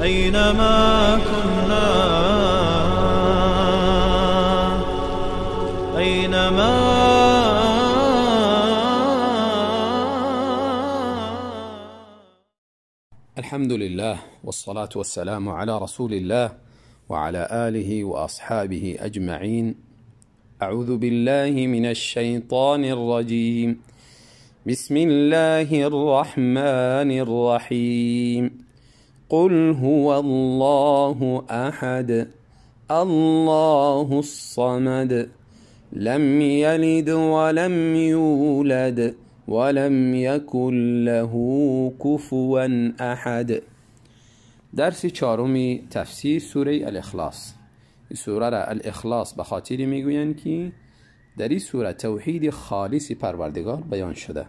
أينما كنا، أينما. الحمد لله والصلاة والسلام على رسول الله وعلى آله وأصحابه أجمعين. أعوذ بالله من الشيطان الرجيم. بسم الله الرحمن الرحيم. قل هو الله أحد، الله الصمد، لم يلد ولم يولد ولم يكن له كفوا احد. درس چهارم تفسیر سوره الاخلاص. این سوره را الاخلاص به خاطر میگویند که در این سوره توحید خالص پروردگار بیان شده.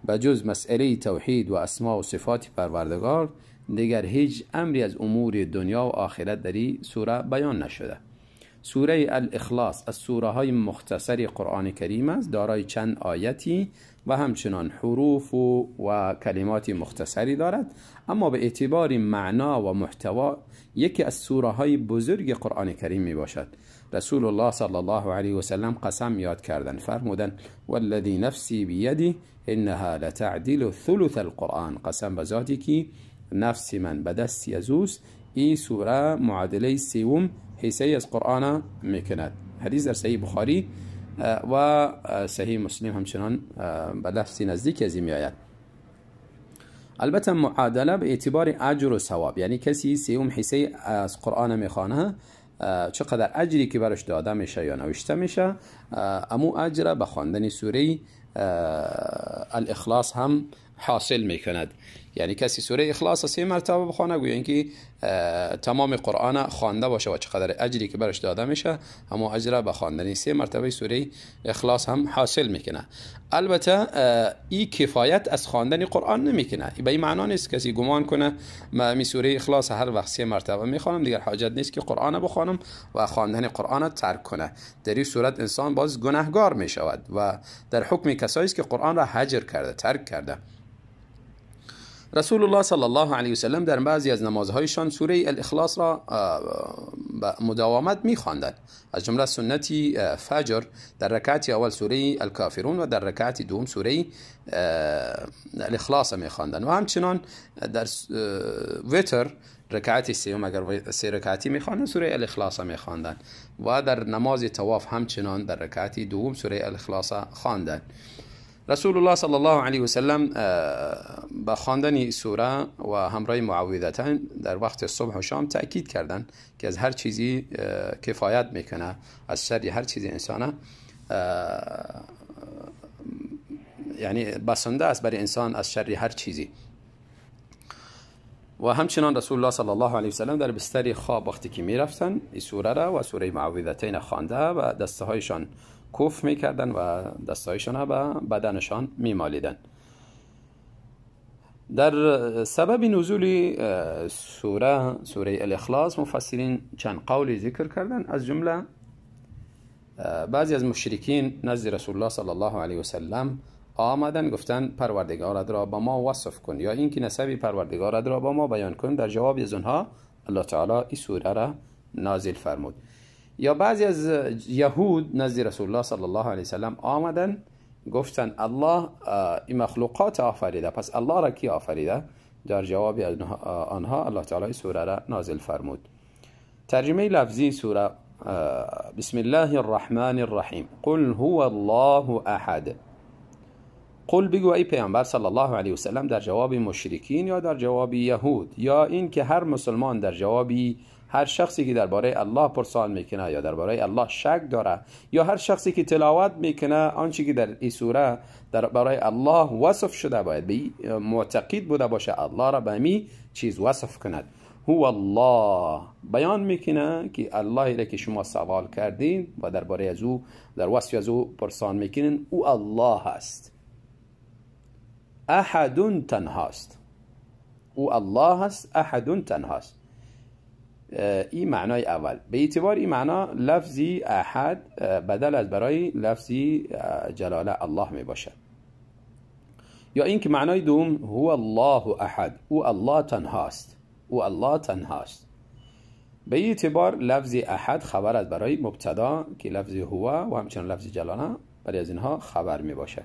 به جز مسئله توحید و اسما و صفات پروردگار دیگر هیچ امری از امور دنیا و آخرت در این سوره بیان نشده. سوره الاخلاص از سوره های مختصر قرآن کریم است، دارای چند آیتی و همچنان حروف و کلمات مختصری دارد، اما به اعتبار معنا و محتوا یکی از سوره های بزرگ قرآن کریم می باشد. رسول الله صلی الله علیه و سلم قسم یاد کردند، فرمودند والذی نفسی بیده انها لتعدل ثلث القرآن. قسم به ذاتی که نفس من به دستی از اوست، این سوره معادله سوم حصه از قرآن میکند. حدیث در صحیح بخاری و صحیح مسلم همچنان به لفظ نزدیک از این میآید. البته معادله به اعتبار اجر و ثواب، یعنی کسی سوم حصه از قرآن میخوانه چقدر اجری که براش داده میشه یا نوشته میشه، امو اجر به خواندن سوره الاخلاص هم حاصل میکند. یعنی کسی سوره اخلاص سه مرتبه بخوانه گویا اینکه تمام قرآن خوانده باشه و چقدر اجری که براش داده میشه اما اجر به خواندن سه مرتبه سوره اخلاص هم حاصل میکنه. البته این کفایت از خواندن قرآن نمیکنه، به این معنا نیست کسی گمان کنه ما می سوره اخلاص هر وقت سه مرتبه میخوانم دیگر حاجت نیست که قرآن بخوانم و خواندن قرآن ترک کنه. در این صورت انسان باز گناهگار میشود و در حکم کسایی است که قرآن را هجر کرده، ترک کرده. رسول الله صلی الله علیه و سلم در بعضی از نمازهایشان سوره الاخلاص را به مداومت می‌خواندند. از جمله سنتی فجر در رکعت اول سوره الکافرون و در رکعت دوم سوره الاخلاص می‌خواندند و همچنان در وتر رکعت سوم اگر سه رکعتی می‌خواندند سوره الاخلاص می‌خواندند و در نماز طواف همچنان در رکعت دوم سوره الاخلاص خواندند. رسول الله صلی الله علیه و سلم با خواندن سوره و همراه معوذتین در وقت صبح و شام تأکید کردند که از هر چیزی کفایت میکنه، از شر هر چیزی انسانه، یعنی بسنده است برای انسان از شر هر چیزی. و همچنان رسول الله صلی الله علیه و سلم در بستر خواب وقتی که میرفتن این سوره را و سوره معوذتین خوانده و دستهایشان کف میکردن و دستایشان به بدنشان میمالیدن. در سبب نزول سوره الاخلاص مفسرین چند قولی ذکر کردن. از جمله بعضی از مشرکین نزد رسول الله صلی الله علیه و سلم آمدن گفتن پروردگارت را با ما وصف کن یا اینکه نسب پروردگارت را با ما بیان کن. در جواب از آنها الله تعالی این سوره را نازل فرمود. یا بعضی از یهود نزد رسول الله صلی الله علیه وسلم آمدن گفتن الله این مخلوقات آفریده، پس الله را کی آفریده؟ در جواب آنها الله تعالی سوره را نازل فرمود. ترجمه لفظی سوره: بسم الله الرحمن الرحیم، قل هو الله احد. قل بگو ای پیامبر صلی الله علیه وسلم در جواب مشرکین یا در جواب یهود یا این که هر مسلمان در جواب هر شخصی که درباره الله پرسان میکنه یا درباره الله شک داره یا هر شخصی که تلاوت میکنه آنچه که در این سوره درباره الله وصف شده باید به معتقد بوده باشه، الله را به همی چیز وصف کند. هو الله بیان میکنه که الله را که شما سوال کردین و درباره از او در وصف از او پرسان میکنین، او الله است. احد تنهاست، او الله است، احد تنهاست. این معنای اول. به اعتبار این معنا لفظی احد بدل از برای لفظی جلاله الله می باشد. یا اینکه معنای دوم هو الله احد، او الله تنهاست. او الله تنهاست. به اعتبار لفظ احد خبر است برای مبتدا که لفظ هو و همچنان لفظ جلاله برای از اینها خبر می باشد.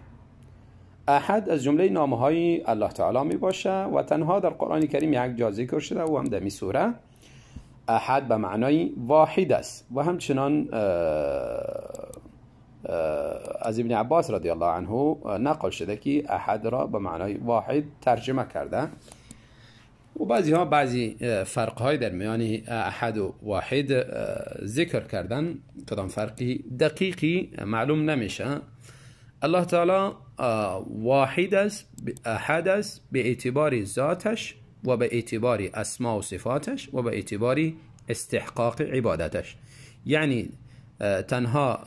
احد از جمله نامهای الله تعالی می باشه و تنها در قرآن کریم یک جا ذکر شده و هم در سوره. احد به معنای واحد است و همچنان از ابن عباس رضی الله عنه نقل شده که احد را به معنای واحد ترجمه کرده و بعضی ها بعضی فرق های در میان احد و واحد ذکر کردن، کدام فرقی دقیقی معلوم نمیشه. الله تعالی واحد است، احد است به اعتبار ذاتش و به اعتبار اسما و صفاتش و به اعتبار استحقاق عبادتش. یعنی تنها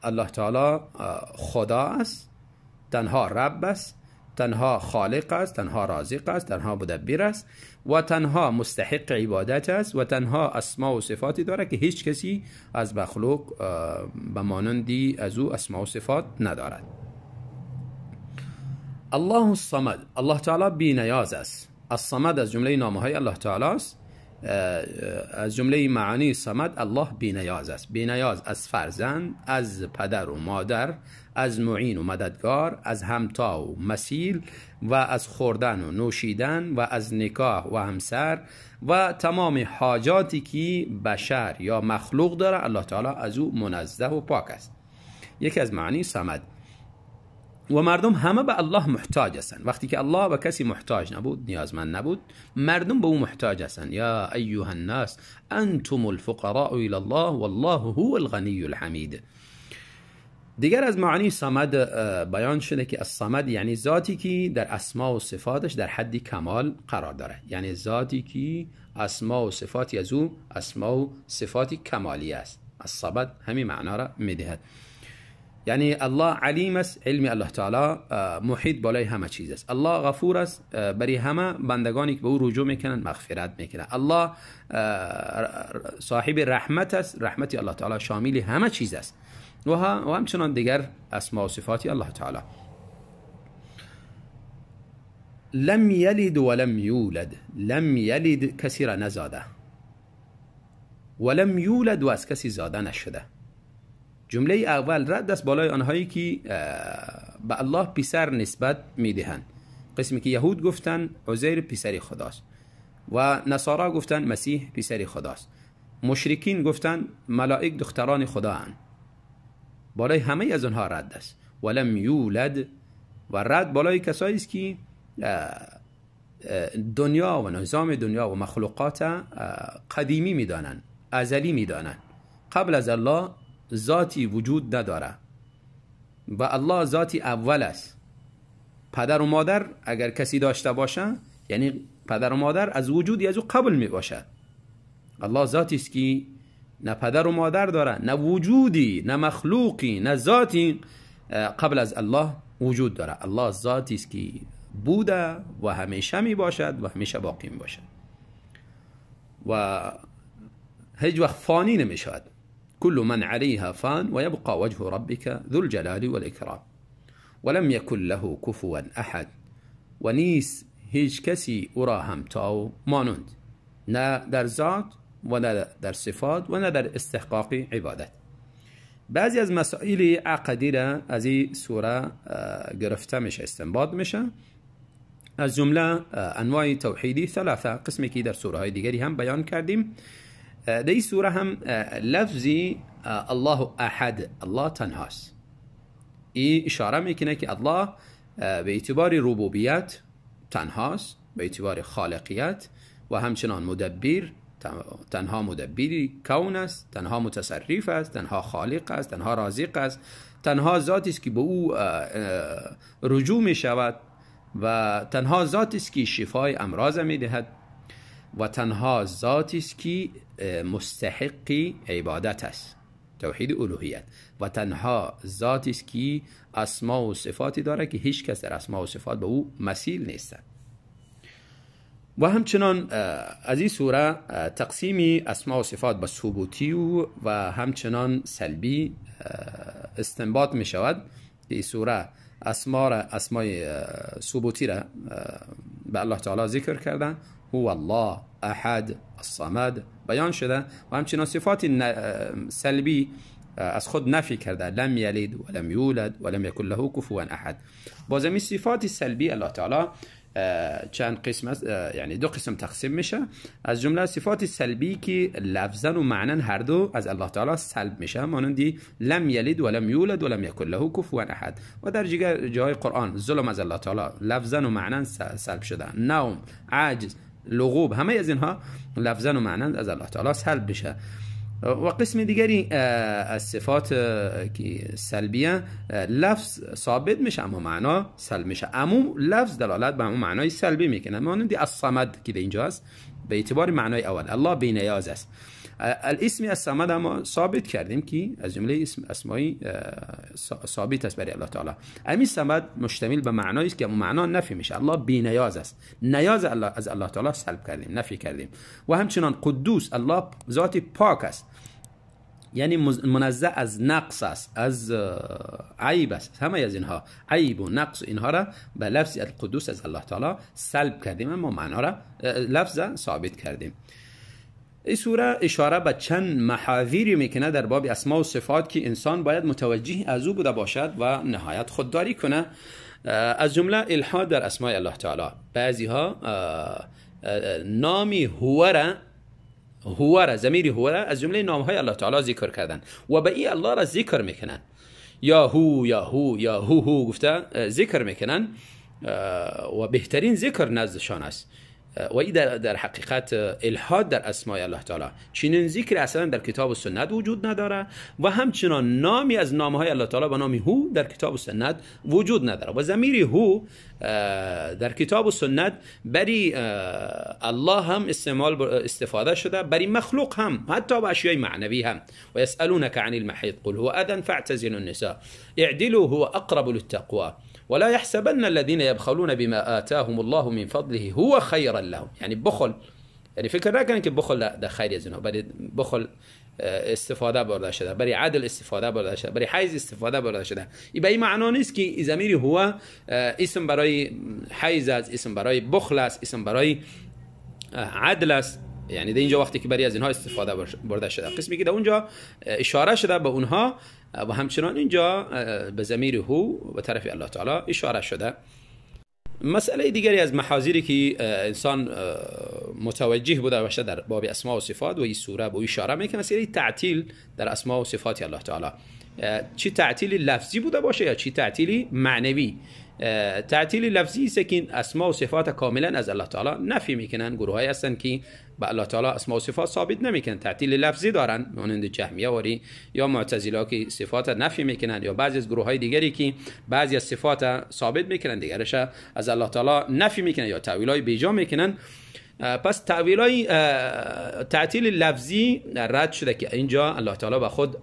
الله تعالی خدا است، تنها رب است، تنها خالق است، تنها رازق است، تنها مدبر است و تنها مستحق عبادت است و تنها اسما و صفاتی داره که هیچ کسی از مخلوق به مانندی از او اسما و صفات ندارد. الله الصمد، الله تعالی بی نیاز است. الصمد از جمله نامهای الله تعالی است. از جمله معانی صمد الله بی نیاز است. بی نیاز از فرزند، از پدر و مادر، از معین و مددگار، از همتا و مسیل و از خوردن و نوشیدن و از نکاح و همسر و تمام حاجاتی که بشر یا مخلوق داره الله تعالی از او منزه و پاک است. یکی از معانی صمد. و مردم همه به الله محتاج هستند. وقتی که الله به کسی محتاج نبود، نیازمند نبود، مردم به او محتاج هستند. یا ایها الناس انتم الفقراء الى الله والله هو الغنی الحمید. دیگر از معانی صمد بیان شده که الصمد یعنی ذاتی که در اسما و صفاتش در حد کمال قرار داره، یعنی ذاتی که اسما و صفاتی از او اسما و صفاتی کمالی است. الصمد همین معنا را میدهد. یعنی الله علیم است، علم الله تعالی محیط بالای همه چیز است. الله غفور است، برای همه بندگانی که به او رجوع میکنن مغفرت میکنه. الله صاحب رحمت است، رحمت الله تعالی شامل همه چیز است و همچنان دیگر اسماء و صفات الله تعالی. لم یلد ولم یولد، لم یلد کسی را نزاده، ولم یولد و از کسی زاده نشده. جمله اول رد است بالای آنهایی که به الله پسر نسبت میدهند. قسمی که یهود گفتن عزیر پسر خداست و نصارا گفتن مسیح پسر خداست، مشرکین گفتن ملائک دختران خدا هستند. بالای همه از آنها رد است. ولم یولد و رد بالای کسایی است که دنیا و نظام دنیا و مخلوقات قدیمی میدانند، ازلی میدانند. قبل از الله ذاتی وجود نداره و الله ذاتی اول است. پدر و مادر اگر کسی داشته باشه، یعنی پدر و مادر از وجودی از او قبل می باشد. الله ذاتی است که نه پدر و مادر داره، نه وجودی، نه مخلوقی، نه ذاتی قبل از الله وجود داره. الله ذاتی است که بوده و همیشه می باشد و همیشه باقی می باشد و هیچ وقت فانی نمی شود. كل من عليها فان ويبقى وجه ربك ذو الجلال والإكرام ولم يكن له كفوا أحد. و نیست هیچ کسی او را همتا و مانند، نه در ذات و نه در صفات و نه در استحقاق عبادت. بعضی از مسائل عقدی را از این سوره گرفته میشه، استنباط میشه. از جمله انواع توحیدی ثلاثه، قسمی که در سوره های دیگری هم بیان کردیم. در این سوره هم لفظی الله احد، الله تنهاست، این اشاره میکنه که الله به اعتبار ربوبیت تنهاست، به اعتبار خالقیت و همچنان مدبر، تنها مدبری کون است، تنها متصرف است، تنها خالق است، تنها رازق است، تنها ذاتی است که به او رجوع می شود و تنها ذاتی است که شفای امراض می دهد و تنها ذاتی است که مستحق عبادت است، توحید الوهیت، و تنها ذاتی است که اسما و صفاتی داره که هیچ کس در اسما و صفات به او مثیل نیست. و همچنان از این سوره تقسیم اسما و صفات به ثبوتی و همچنان سلبی استنباط می شود. این سوره اسمای ثبوتی را به الله تعالی ذکر کردن، هو الله، احد، الصمد بیان شده. و همچنان صفات سلبی از خود نفی کرده، لم یلد ولم یولد ولم یکن له کفوا احد. باز این صفات سلبی الله تعالی چند قسم است، یعنی دو قسم تقسیم میشه. از جمله صفات سلبی که لفظا و معنا هر دو از الله تعالی سلب میشه، مانندی لم یلد ولم یولد ولم یکن له کفوا احد. و در جای قرآن ظلم از الله تعالی لفظا و معنا سلب شده، نوم، عجز، لغوب، همه از اینها لفظا و معنا از الله تعالی سلب میشه. و قسم دیگری از صفات که سلبیه لفظ ثابت میشه اما معنا سلب میشه، اما لفظ دلالت به اون معنای سلبی میکنه، مانند الصمد که در اینجا است به اعتبار معنای اول الله بی نیاز است. الاسم الصمد اما ثابت کردیم که از جمله اسم اسمایی ثابت است برای الله تعالی. همین صمد مشتمل به معنایی است که معنا نفی میشه، الله بی نیاز است، نیاز الله از الله تعالی سلب کردیم، نفی کردیم. و همچنان قدوس، الله ذات پاک است، یعنی منزه از نقص است، از عیب است، همه از اینها عیب و نقص اینها را به لفظ القدوس از الله تعالی سلب کردیم، اما معنا را لفظ ثابت کردیم. این سوره اشاره به چند محاذیری میکنه در باب اسما و صفات که انسان باید متوجه از او بوده باشد و نهایت خودداری کنه. از جمله الحاد در اسماء الله تعالی. بعضی ها نامی هو را ضمیر هو را از جمله نام های الله تعالی ذکر کردن و به این الله را ذکر میکنن، یا هو یا هو یا هو هو گفته ذکر میکنن و بهترین ذکر نزدشان است. و این در حقیقت الحاد در اسماء الله تعالی، چنین ذکر اصلا در کتاب و سنت وجود نداره و همچنان نامی از نامهای الله تعالی به نام هو در کتاب و سنت وجود نداره. و ضمیر هو در کتاب و سنت بری الله هم استفاده شده، بری مخلوق هم، حتی به اشیاء معنوی هم. و یسألونک عن المحیض قل هو اذى فاعتزلوا النساء اعدلوا هو اقرب للتقوى ولا يحسبن الذين يبخلون بما آتاهم الله من فضله هو خيرا لهم. یعنی بخل، یعنی فکر نکنن که بخل در خیر از اینها، برای بخل استفاده برده شده، برای عدل استفاده برده شده، برای حیض استفاده برده شده. این به این معنا نیست که ضمیر هو اسم برای حیض است، اسم برای بخل است، اسم برای عدل است. یعنی در اینجا وقتی که برای از اینها استفاده برده شده، قسمی که در اونجا اشاره شده به اونها و همچنان اینجا به ضمیر هو به طرف الله تعالی اشاره شده. مسئله دیگری از محاذیری که انسان متوجه بوده باشه در باب اسماء و صفات و این سوره به اشاره میکنه، مسئله تعطیل در اسماء و صفات الله تعالی، چی تعطیل لفظی بوده باشه یا چی تعطیل معنوی. تعطیل لفظی است که اسماء و صفات کاملا از الله تعالی نفی میکنن. گروهایی هستن که به الله تعالی اسماء و صفات ثابت نمیکنن، تعطیل لفظی دارن، مانند جهمیه واری یا معتزله که صفات نفی میکنن، یا بعضی از گروه های دیگری که بعضی از صفات ثابت میکنن دیگرش از الله تعالی نفی میکنن یا تاویل های بیجا میکنن. پس تاویل های تعطیل لفظی رد شده که اینجا الله تعالی به خود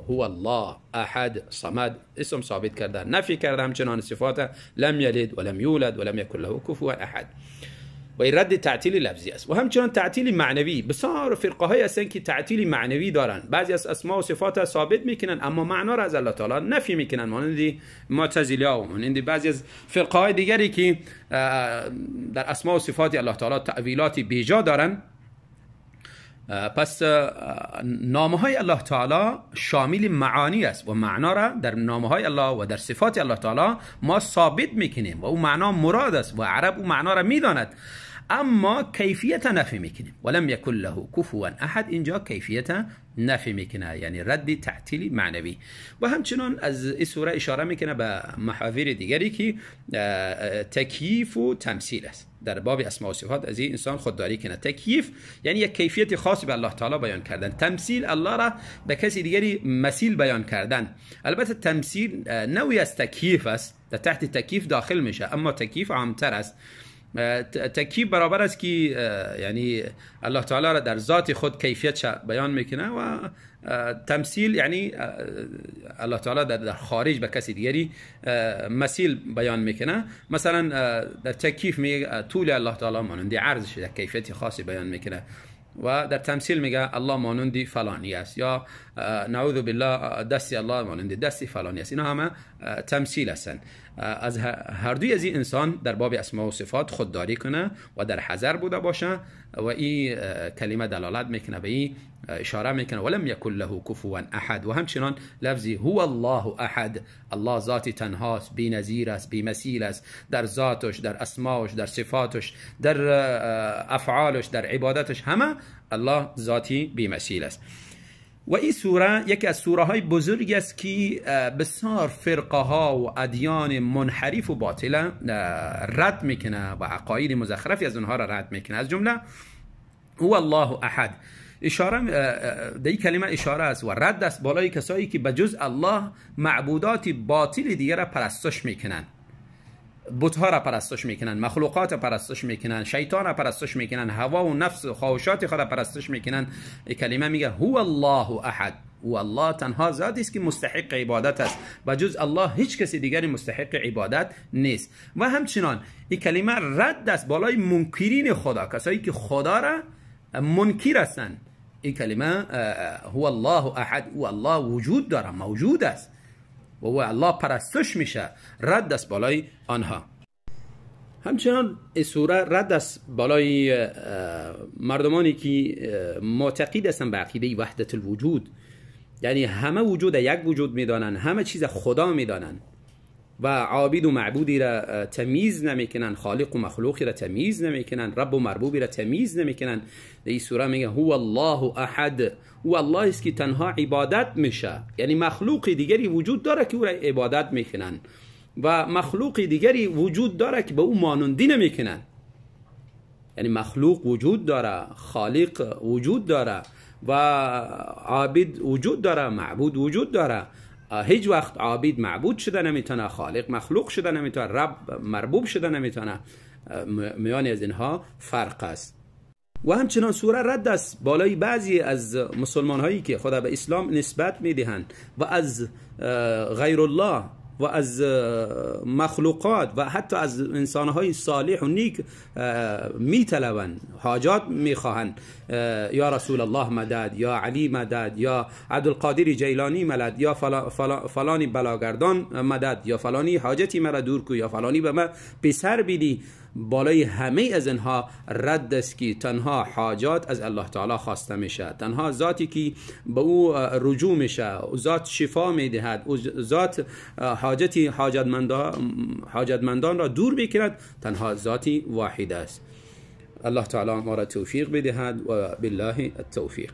هو الله، احد، صمد اسم ثابت کرده، نفی کرده همچنان صفات لم یلد ولم یولد ولم یکن له کفوا احد. و این رد تعطیل لفظی است. و همچنان تعطیل معنوی، بسیار فرقه های هستن که تعطیل معنوی دارن، بعضی از اسماء و صفات ثابت میکنن اما معنا را از الله تعالی نفی میکنن، مانند معتزله و مانند بعضی از فرقه های دیگری که در اسماء و صفات الله تعالی تأویلات بیجا دارن. پس نامه های الله تعالی شامل معانی است و معنا را در نامه های الله و در صفات الله تعالی ما ثابت میکنیم و او معنا مراد است و عرب او معنا را میداند، اما کیفیت نفی میکنیم. ولم یکن له کفوا احد، اینجا کیفیت نفی میکنه، یعنی رد تعطیل معنوی. و همچنان از این سوره اشاره میکنه به محاذیر دیگری که تکییف و تمثیل است. در باب اسماء و صفات از این انسان خودداری کنه. تکییف یعنی یک کیفیت خاصی به الله تعالی بیان کردن، تمثیل الله را به کسی دیگری مثیل بیان کردن. البته تمثیل نوعی از تکییف است، در تحت تکییف داخل میشه، اما تکییف عامتر است. تکییف برابر است که یعنی الله تعالی را در ذات خود کیفیت بیان میکنه و تمثیل یعنی الله تعالی در خارج به کسی دیگری مثیل بیان میکنه. مثلا در تکییف میگه طول الله تعالی مانند عرضش در کیفیت خاصی بیان میکنه، و در تمثیل میگه الله مانند فلانی است، یا نعوذ بالله دست الله مانند دست فلانی است. اینا همه تمثیل هستند. از هر دوی از این انسان در باب اسماء و صفات خودداری کنه و در حذر بوده باشه و این کلمه دلالت میکنه به این اشاره میکنه. ولم یکن له کفوا احد. و همچنان لفظی هو الله احد، الله ذات تنهاست، بی نظیر است، بی مثیل است، در ذاتش، در اسماش، در صفاتش، در افعالش، در عبادتش، همه الله ذاتی بی مثیل است. و این سوره یکی از سوره های بزرگی است که بسیار فرقه ها و ادیان منحرف و باطل رد میکنه و عقاید مزخرفی از اونها را رد میکنه. از جمله هو الله احد، اشاره در این کلمه اشاره است و رد است بالای کسایی که بجز الله معبودات باطل دیگر را پرستش میکنن، بت‌ها را پرستش میکنن، مخلوقات را پرستش میکنن، شیطان را پرستش میکنن، هوا و نفس و خواهشات خود را پرستش میکنن. این کلمه میگه هو الله احد، و الله تنها ذاتی است که مستحق عبادت است و جز الله هیچ کسی دیگری مستحق عبادت نیست. و همچنان این کلمه رد است بالای منکرین خدا، کسایی که خدا را منکر هستند. این کلمه هو الله احد، و الله وجود داره، موجود است و او الله پرستش میشه، رد است بالای آنها. همچنان این سوره رد است بالای مردمانی که معتقد هستند به عقیده وحدت الوجود، یعنی همه وجود یک وجود میدانند، همه چیز خدا میدانند و عابد و معبودی را تمیز نمیکنن، خالق و مخلوقی را تمیز نمیکنن، رب و مربوبی را تمیز نمیکنن. در این سوره میگه هو الله احد، او الله است که تنها عبادت میشه، یعنی مخلوق دیگری وجود داره که او را عبادت میکنن و مخلوق دیگری وجود داره که به او مانندی نمیکنن. یعنی مخلوق وجود داره، خالق وجود داره و عابد وجود داره، معبود وجود داره. هیچ وقت عابد معبود شده نمیتونه، خالق مخلوق شده نمیتونه، رب مربوب شده نمیتونه. میان از اینها فرق است. و همچنان سوره رد است بالای بعضی از مسلمان هایی که خدا به اسلام نسبت میدهند و از غیر الله و از مخلوقات و حتی از انسانهای صالح و نیک میطلبند، حاجات میخواهند، یا رسول الله مدد، یا علی مدد، یا عبدالقادر جیلانی مدد، یا فلانی بلاگردان مدد، یا فلانی حاجتی مرا دور کو، یا فلانی به من پسر بیدی. بالای همه از اینها رد است که تنها حاجات از الله تعالی خواسته میشه، تنها ذاتی که به او رجوع میشه، او ذات شفا میدهد، او ذات حاجتی حاجتمندان را دور میکند، تنها ذاتی واحد است. الله تعالی ما را توفیق بدهد و بالله التوفیق.